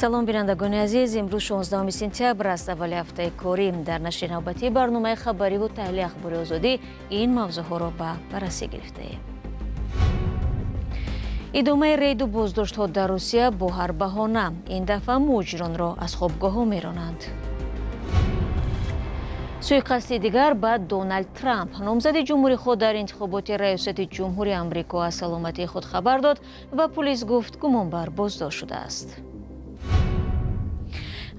Салом, бинандагони азиз. Имрӯз 16 сентябр аст, аввали ҳафтаи корӣ. Дар нашри навбатии барномаи хабариву таҳлили Ахбори Озодӣ ин мавзӯъҳоро ба баррасӣ гирифтаем. Идомаи рейду боздоштҳо дар Русия бо ҳар баҳона. Ин дафъа муҳоҷиронро аз хобгоҳҳо меронанд. Суиқасди дигар ба Доналд Трамп. Номзади ҷумҳурихоҳ дар интихоботи раёсати ҷумҳури Амрико аз саломатии худ хабар дод ва пулис гуфт, гумонбар боздошт шудааст.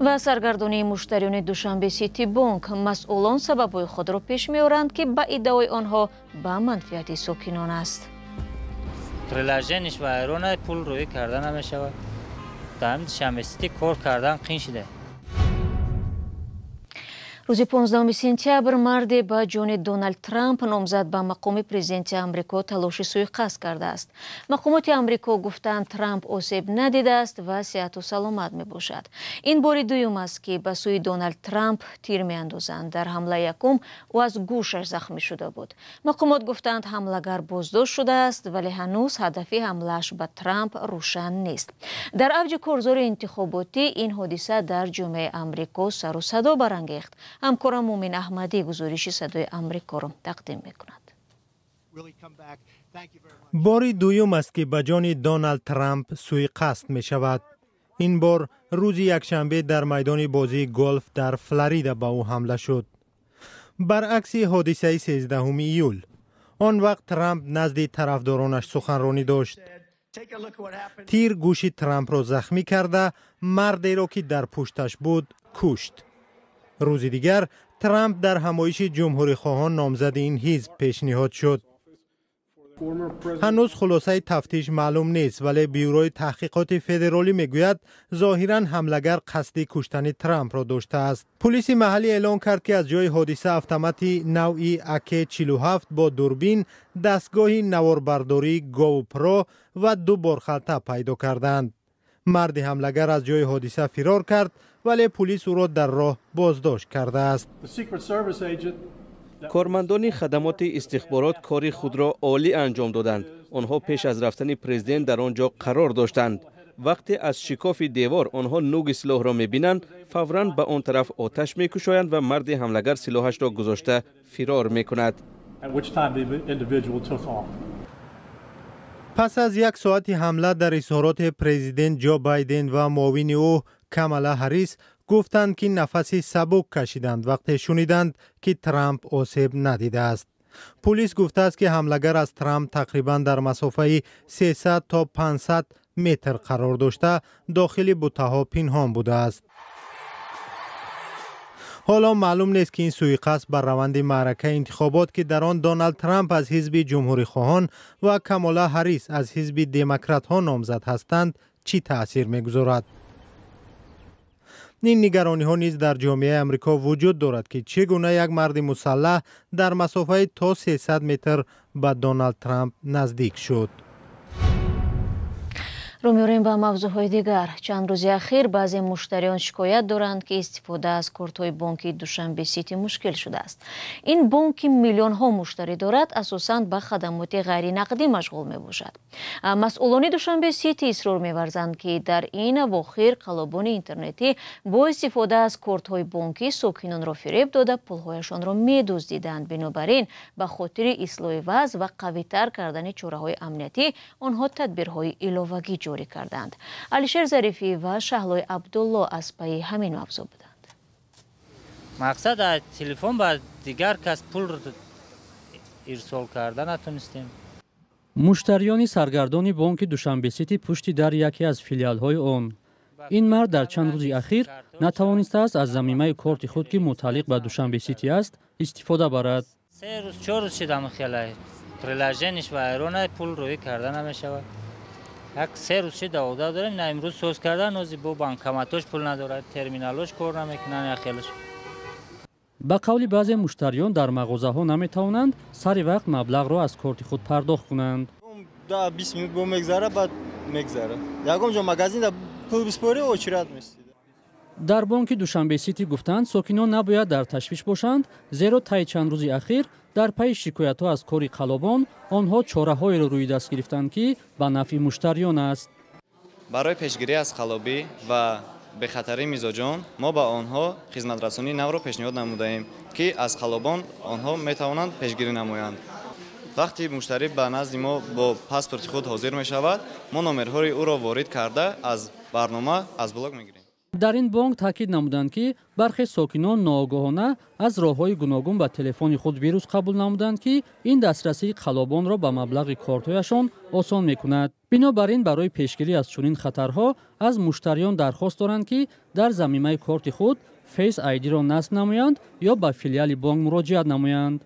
Ва саргардонии муштариёни Душанбе Сити Бонк. Масъулон сабабҳои худро пеш меоранд, ки ба иддаои онҳо ба манфиати сокинон аст. Приложение ш вайрона, пул рӯӣ карда намешавад. Дар Душанбе Сити кор кардан қин шуда. Рӯзи 15 сентябр марде ба ҷони Доналд Трамп, номзад ба мақоми президенти Амрико, талоши суиқасд кардааст. Мақомоти Амрико гуфтанд, Трамп осеб надидааст ва сиҳату саломат мебошад. Ин бори дуюм аст, ки ба сӯи Доналд Трамп тир меандозанд. Дар ҳамлаи якум ӯ аз гӯшаш захмӣ шуда буд. Мақомот гуфтанд, ҳамлагар боздошт шудааст, вале ҳанӯз ҳадафи ҳамлааш ба Трамп рӯшан нест. Дар авҷи корзори интихоботӣ ин ҳодиса дар ҷомеаи Амрико сару садо барангехт. Ҳамкорам Мумин Аҳмадӣ гузориши Садои Амрикоро тақдим мекунад. Бори дуюм аст, ки ба ҷони Доналд Трамп суиқасд мешавад. Ин бор рӯзи якшанбе дар майдони бозии голф дар Флорида ба ӯ ҳамла шуд. Баръакси ҳодисаи 13 июл, он вақт Трамп назди тарафдоронаш суханронӣ дошт. Тир гӯши Трампро захмӣ карда, мардеро, ки дар пушташ буд, кушт. Рӯзи дигар Трамп дар ҳамоиши ҷумҳурихоҳон номзади ин ҳизб пешниҳод шуд. Ҳанӯз хулосаи тафтиш маълум нест, вале Бюрои таҳқиқоти федеролӣ мегӯяд, зоҳиран ҳамлагар қасди куштани Трампро доштааст. Пулиси маҳаллӣ эълон кард, ки аз ҷои ҳодиса автомати навъи АК-47 бо дурбин, дастгоҳи наворбардории GoPro ва ду борхалта пайдо карданд. Марди ҳамлагар аз ҷои ҳодиса фирор кард, вале пулис ӯро дар роҳ боздошт кардааст. Кормандони хадамоти истихборот кори худро олӣ анҷом доданд. Онҳо пеш аз рафтани президент дар он ҷо қарор доштанд. Вақте аз шикофи девор онҳо нуги силоҳро мебинанд, фавран ба он тараф оташ мекушоянд ва марди ҳамлагар силоҳашро гузошта фирор мекунад. Пас аз як соати ҳамла дар изҳороти президент Ҷо Байден ва муовини ӯ Камала Ҳаррис гуфтанд, ки нафаси сабук кашиданд, вақте шуниданд, ки Трамп осеб надидааст. Пулис гуфтааст, ки ҳамлагар аз Трамп тақрибан дар масофаи 300 то 500 метр қарор дошта, дохили бутаҳо пинҳон будааст. Ҳоло маълум нест, ки ин суиқасд бар раванди маъракаи интихобот, ки дар он Доналд Трамп аз ҳизби ҷумҳурихоҳон ва Камола Ҳаррис аз ҳизби демократҳо номзад ҳастанд, чӣ таъсир мегузорад. Ин нигарониҳо низ дар ҷомеаи Амрико вуҷуд дорад, ки чӣ гуна як марди мусаллаҳ дар масофаи то 300 метр ба Доналд Трамп наздик шуд. Рӯ меорем ба мавзӯъҳои дигар. Чанд рӯзи ахир баъзе муштариён шикоят доранд, ки истифода аз кортҳои бонкии Душанбе Сити мушкил шудааст. Ин бонк, ки миллионҳо муштарӣ дорад, асосан ба хадамоти ғайринақдӣ машғул мебошад. Масъулони Душанбе Сити исрор меварзанд, ки дар ин авохир қаллобони интернетӣ бо истифода аз кортҳои бонкӣ сокинонро фиреб дода, пулҳояшонро медуздиданд. Бинобар ин, ба хотири ислоҳи вазъ ва қавитар кардани чораҳои амниятӣ онҳо тадбирҳои иловагӣ ҷорӣ карданд. Алишер Зарифӣ ва Шаҳлои Абдулло аз пайи ҳамин мавзӯъ буданд. Мақсад, аз телефон ба дигар кас пул ирсол карда натонистем. Муштариёни саргардони бонки Душанбе Сити пушти дар яке аз филиалҳои он. Ин мард дар чанд рӯзи ахир натавонистааст аз замимаи корти худ, ки мутааллиқ ба Душанбе Сити аст, истифода барад. 3 рӯз, 4 рӯз шидам, хеле приложение ш вайрона, пул рӯӣ карда намешавад. Як 3 рӯз шида одат дорем, на имрӯз соз кардан, ози бо банкоматош пул надорад, терминалош кор намекунанд, яхелаш. Ба қавли баъзе муштариён, дар мағозаҳо наметавонанд сари вақт маблағро аз корти худ пардохт кунанд. 10-20 минут бо мегзара, баъд мегзара. Ягон ҷо магазинда пул биспорӣ, очередь местӣ. Дар бонки Душанбе Сити гуфтанд, сокинон набояд дар ташвиш бошанд, зеро таи чанд рӯзи ахир дар пайи шикоятҳо аз кори қаллобон онҳо чораҳоеро рӯи даст гирифтанд, ки ба нафъи муштариён аст. Барои пешгирӣ аз қаллобӣ ва бехатарии мизоҷон мо ба онҳо хизматрасонии навро пешниҳод намудаем, ки аз қаллобон онҳо метавонанд пешгирӣ намоянд. Вақти муштарӣ ба назди мо бо паспорти худ ҳозир мешавад, мо номерҳои ӯро ворид карда аз барнома аз блок мегирем. Дар ин бонк таъкид намуданд, ки бархе сокинон ноогоҳона аз роҳҳои гуногун ба телефони худ вирус қабул намуданд, ки ин дастрасии қаллобонро ба маблағи кортҳояшон осон мекунад. Бинобар ин барои пешгирӣ аз чунин хатарҳо аз муштариён дархост доранд, ки дар замимаи корти худ Face ID-ро насб намоянд ё ба филиали бонк муроҷиат намоянд.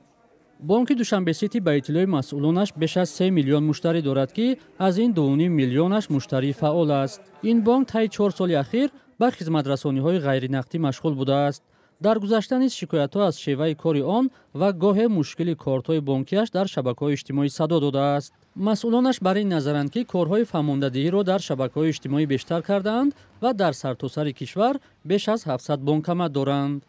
Бонки Душанбе Сити ба иттилои масъулонаш беш аз 3 миллион муштарӣ дорад, ки аз ин 2,5 миллионаш муштарии фаъол аст. Ин бонк таи 4 соли ахир ба хизматрасониҳои ғайринақдӣ машғул будааст. Дар гузашта низ шикоятҳо аз шеваи кори он ва гоҳе мушкили кортҳои бонкиаш дар шабакаҳои иҷтимоӣ садо додааст. Масъулонаш бар ин назаранд, ки корҳои фаҳмондадиҳиро дар шабакаҳои иҷтимоӣ бештар кардаанд ва дар сартосари кишвар беш аз 700 бонкомат доранд.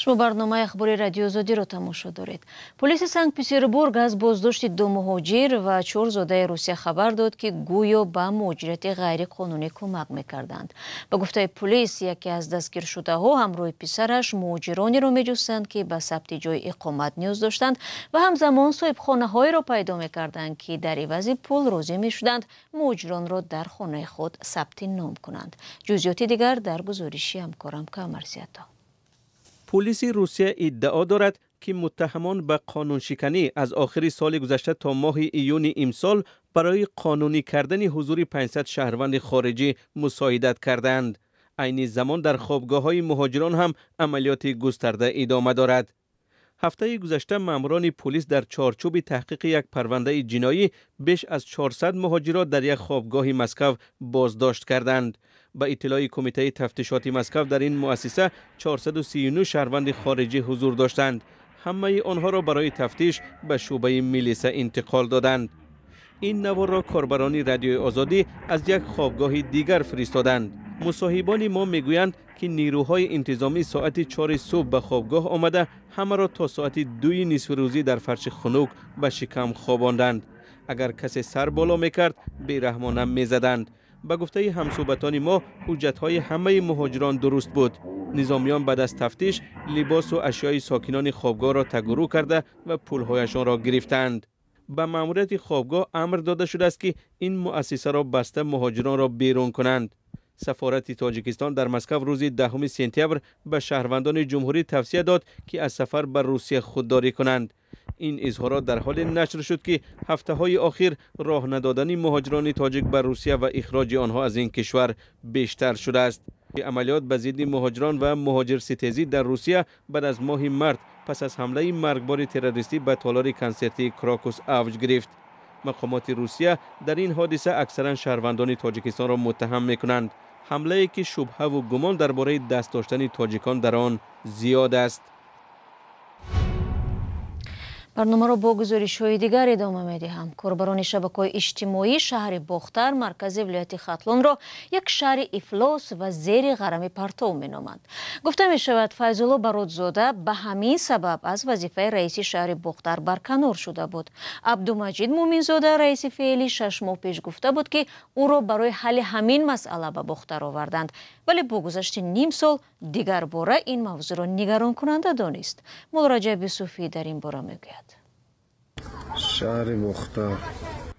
Шумо барномаи ахбори Радиои Озодиро тамошо доред. Полиси Санкт-Петербург аз боздошти 2 муҳоҷир ва 4 зодаи Русия хабар дод, ки гӯё ба муҳоҷирати ғайриқонунӣ кӯмак мекарданд. Ба гуфтаи полис, яке аз дастгиршудаҳо ҳамроҳи писараш муҳоҷиронеро меҷустанд, ки ба сабти ҷои иқомат ниёз доштанд ва ҳамзамон соҳибхонаҳоеро пайдо мекарданд, ки дар ивази пул розӣ мешуданд муҳоҷиронро дар хонаи худ сабти ном кунанд. Ҷузъиёти дигар дар гузориши ҳамкорам Камарзиято. Полиси Русия иддао дорад, ки муттаҳамон ба қонуншиканӣ аз охири соли гузашта то моҳи июни имсол барои қонунӣ кардани ҳузури 500 шаҳрванди хориҷӣ мусоидат кардаанд. Айни замон дар хобгоҳҳои муҳоҷирон ҳам амалиёти густарда идома дорад. Ҳафтаи гузашта маъмурони полис дар чорчӯби таҳқиқи як парвандаи ҷиноӣ беш аз 400 муҳоҷирро дар як хобгоҳи Москав боздошт карданд. Ба иттилои Кумитаи тафтишоти Москав дар ин муассиса 439 шаҳрванди хориҷӣ ҳузур доштанд. Ҳамаи онҳоро барои тафтиш ба шӯъбаи милиса интиқол доданд. Ин наворро корбарони Радиои Озодӣ аз як хобгоҳи дигар фиристоданд. Мусоҳибони мо мегӯянд, ки нирӯҳои интизомӣ соати 4 субҳ ба хобгоҳ омада ҳамаро то соати 2 нисфирӯзӣ дар фарши хунук ба шикам хобонданд. Агар касе сар боло мекард, бераҳмона мезаданд. Ба гуфтаи ҳамсӯҳбатони мо, ҳуҷҷатҳои ҳамаи муҳоҷирон дуруст буд. Низомиён баъд аз тафтиш либосу ашёи сокинони хобгоҳро тагурӯ карда ва пулҳояшонро гирифтанд. Ба маъмурияти хобгоҳ амр дода шудааст, ки ин муассисаро баста муҳоҷиронро берун кунанд. Сафорати Тоҷикистон дар Москав рӯзи 10 сентябр ба шаҳрвандони ҷумҳурӣ тавсия дод, ки аз сафар ба Русия худдорӣ кунанд. Ин изҳорот дар ҳоле нашр шуд, ки ҳафтаҳои охир роҳ надодани муҳоҷирони тоҷик ба Русия ва ихроҷи онҳо аз ин кишвар бештар шудааст. Амалиёт ба зидди муҳоҷирон ва муҳоҷирситезӣ дар Русия баъд аз моҳи март пас аз ҳамлаи маргбори террористӣ ба толори консертии Крокус авҷ гирифт. Мақомоти Русия дар ин ҳодиса аксаран шаҳрвандони Тоҷикистонро муттаҳам мекунанд. Ҳамлае ки шубҳаву гумон дар бораи даст доштани тоҷикон дар он зиёд аст. Барномаро бо гузоришҳои дигар идома медиҳам. Корбарони шабакаҳои иҷтимоӣ шаҳри Бохтар, маркази вилояти Хатлонро як шаҳри ифлос ва зери ғарами партов меноманд. Гуфта мешавад, Файзулло Бародзода ба ҳамин сабаб аз вазифаи раиси шаҳри Бохтар барканор шуда буд. Абдумаҷид Муминзода, раиси феълӣ, 6 моҳ пеш гуфта буд, ки ӯро барои ҳалли ҳамин масъала ба Бохтар оварданд. Вале бо гузашти ним сол дигар бора ин мавзӯъро нигаронкунанда донист. Муллораҷаб Юсуфӣ дар ин бора мегӯяд. Шаҳри Бохтар.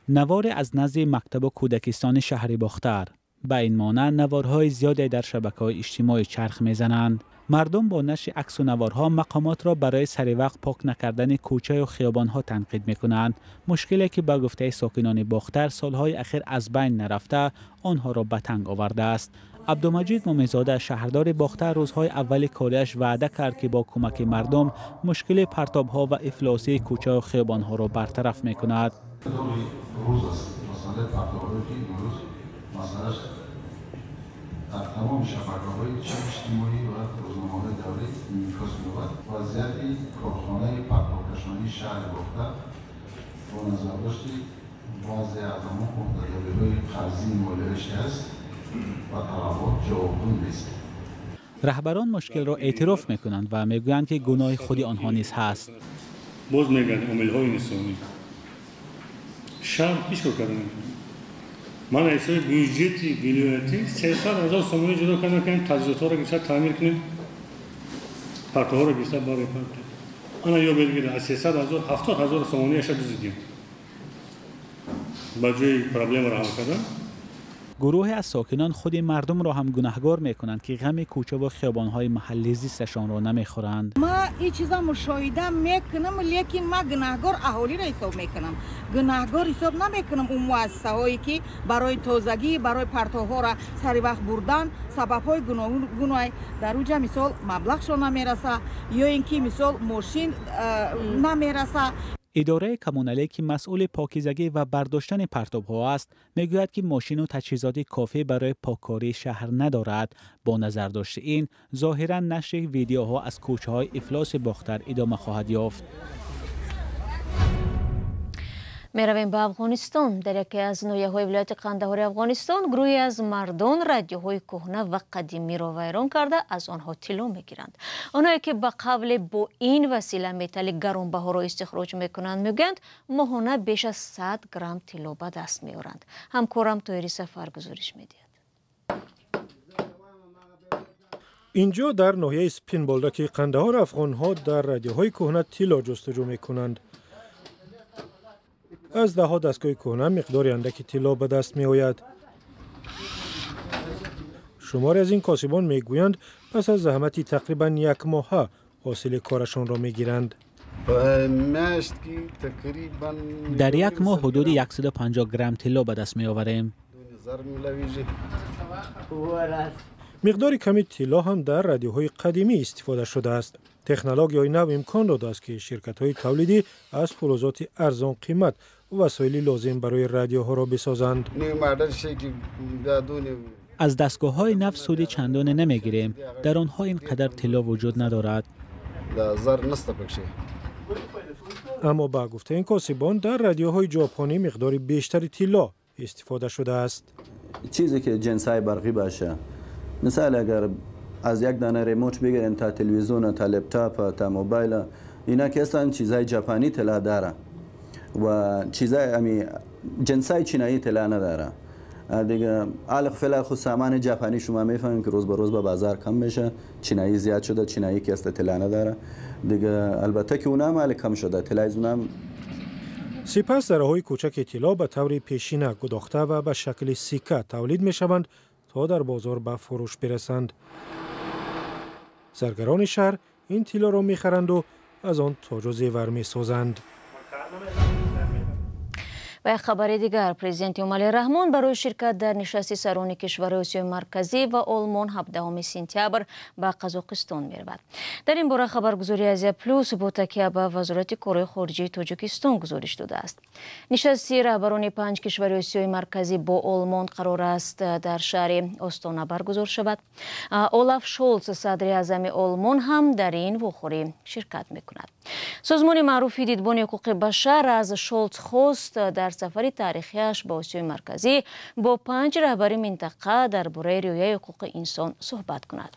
Наворе аз назди мактабу кӯдакистони шаҳри Бохтар. Ба ин монанд наворҳои зиёде дар шабакаҳои иҷтимоӣ чарх мезананд. Мардум бо нашри аксу наворҳо мақомотро барои саривақт пок накардани кӯчаю хиёбонҳо танқид мекунанд. Мушкиле ки ба гуфтаи сокинони Бохтар солҳои ахир аз байн нарафта онҳоро ба танг овардааст. Абдумаҷид Муминзода, шаҳрдори Бохтар, рӯзҳои аввали кориаш ваъда кард, ки бо кӯмаки мардум мушкили партобҳо ва ифлосии кӯчаю хиёбонҳоро бартараф мекунад. Рӯз аст масъалаи партобҳое, ки имрӯз масъалаш Дар тамоми шабакаҳои иҷтимоӣ ва рӯзномаҳои даврӣ инъикос меёбад. Вазъияти корхонаи партовкашонии шаҳри Бохтар бо назардошти баъзе аз он уҳдадориҳои қарзии молиявиш аст ва талабот ҷавобгӯ нест. Раҳбарон мушкилро эътироф мекунанд ва мегӯянд, ки гуноҳи худи онҳо низ ҳаст. Боз мегӯянд омилҳои инсонӣ. Шаҳр ҳеҷ кор карда наметавонад. Ман ҳисоби бюҷети вилоятӣ 300 ҳазор сомонӣ ҷудо кардам, ки таҷҳизотҳоро гирифта таъмир кунем, партоҳоро гирифта барои партоҳ. Ана ёбед гирад, аз 300 ҳазор 70 ҳазор сомониаша дуздидем. Ба ҷои проблемаро ҳал кардан. Гурӯҳе аз сокинон худи мардумро ҳам гунаҳгор мекунанд, ки ғами кӯча ва хиёбонҳои маҳалли зисташонро намехӯранд. Ма ин чиза мушоҳида мекунам, лекин ма гунаҳгор аҳолиро ҳисоб мекунам. Гунаҳгор ҳисоб намекунам он муассисаҳое, ки барои тозагӣ, барои партовҳоро сари вақт бурдан сабабҳои гуногун дар уҷа, мисол, маблағшон намераса ё ин ки, мисол, мошин намераса. Идораи коммуналӣ, ки масъули покизагӣ ва бардоштани партобҳо аст, мегӯяд, ки мошину таҷҳизоти кофӣ барои поккории шаҳр надорад. Бо назардошти ин, зоҳиран нашри видеоҳо аз кӯчаҳои ифлоси Бохтар идома хоҳад ёфт. Меравем ба Афғонистон. Дар яке аз ноҳияҳои вилояти Қандаҳори Афғонистон гурӯҳе аз мардон радиоҳои кӯҳна ва қадимиро вайрон карда аз онҳо тилло мегиранд. Онҳое ки ба қавле бо ин васила металли гаронбаҳоро истихроҷ мекунанд, мегӯянд моҳона беш аз 100 грамм тилло ба даст меоранд. Ҳамкорам Тоҳири Сафар гузориш медиҳад. Инҷо дар ноҳияи Спинболдаки Қандаҳор афғонҳо дар радиоҳои кӯҳна тилло ҷустуҷӯ мекунанд. Аз даҳҳо дастгоҳи кӯҳна миқдори андаки тилло ба даст меояд. Шуморе аз ин косибон мегӯянд, пас аз заҳмати тақрибан як моҳа ҳосили корашонро мегиранд. Дар як моҳ ҳудуди 150 грамм тилло ба даст меоварем. Миқдори ками тилло ҳам дар радиоҳои қадимӣ истифода шудааст. Технологияҳои нав имкон додааст, ки ширкатҳои тавлидӣ аз фулӯзоти арзонқимат васоили лозим барои радиоҳоро бисозанд. Аз дастгоҳҳои нав суди чандоне намегирем. Дар онҳо ин қадар тилло вуҷуд надорад. Аммо ба гуфтаи ин косибон, дар радиоҳои ҷопонӣ миқдори бештари тилло истифода шудааст. Чизе ки ҷинсҳои барқӣ бошад, мисал агар аз як дана ремонт бигирем та телевизион, та лептоп, та мобайл, اینا که هستن چیزهای ژاپنی طلا داره و چیزای امی جنسای چینایی طلا نداره دیگه. فعلا خود سامان ژاپنی شما میفهمیم که روز به روز به بازار کم میشه، چینایی زیاد شده، چینایی که است طلا نداره دیگه. البته که اونم حال کم شده طلای اونم. Сипас зарраҳои кӯчаки тилло ба таври пешина гудохта ва ба шакли сикка тавлид мешаванд, то дар бозор ба фурӯш бирасанд. Заргарони шаҳр ин тиллоро мехаранду аз он тоҷу зевар месозанд. Ва як хабари дигар. Президенти Эмомалӣ Раҳмон барои ширкат дар нишасти сарони кишварҳои Осиёи Марказӣ ва Олмон 17 сентябр ба Қазоқистон меравад. Дар ин бора хабаргузории Азия Плюс бо такя ба Вазорати корҳои хориҷии Тоҷикистон гузориш додааст. Нишасти раҳбарони панҷ кишвари Осиёи Марказӣ бо Олмон қарор аст дар шаҳри Остона баргузор шавад. Олаф Шолц, садри аъзами Олмон, ҳам дар ин вохӯрӣ ширкат мекунад. Созмони маъруфи дидбони ҳуқуқи башар аз Шолц хост дар сафари таърихиаш ба Осиёи Марказӣ бо панҷ раҳбари минтақа дар бораи риояи ҳуқуқи инсон суҳбат кунад.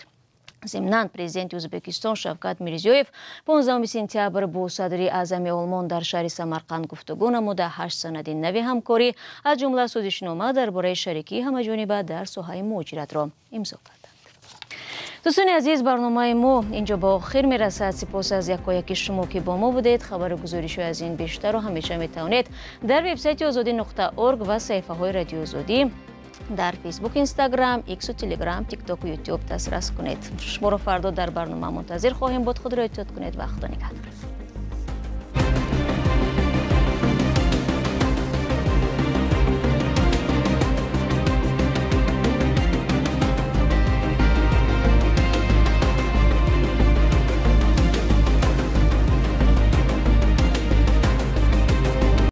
Зимнан президенти Ӯзбекистон Шавкат Мирзиёев 15 сентябр бо садри аъзами Олмон дар шаҳри Самарқанд гуфтугӯ намуда 8 санади нави ҳамкорӣ, аз ҷумла созишнома дар бораи шарикии ҳамаҷониба дар соҳаи муҳоҷиратро имзо карданд. Дӯстони азиз, барномаи мо инҷо ба охир мерасад. Сипос аз якояки шумо, ки бо мо будед. Хабару гузоришҳои аз ин бештарро ҳамеша метавонед дар вебсайти озодӣ.орг ва саҳифаҳои Радиои Озодӣ дар Фейсбук, Инстаграм, Иксу, Телеграм, Тиктоку, Ютуб дастрас кунед. Шуморо фардо дар барнома мунтазир хоҳем буд. Худро эҳтиёт кунед ва Худо нигаҳдор.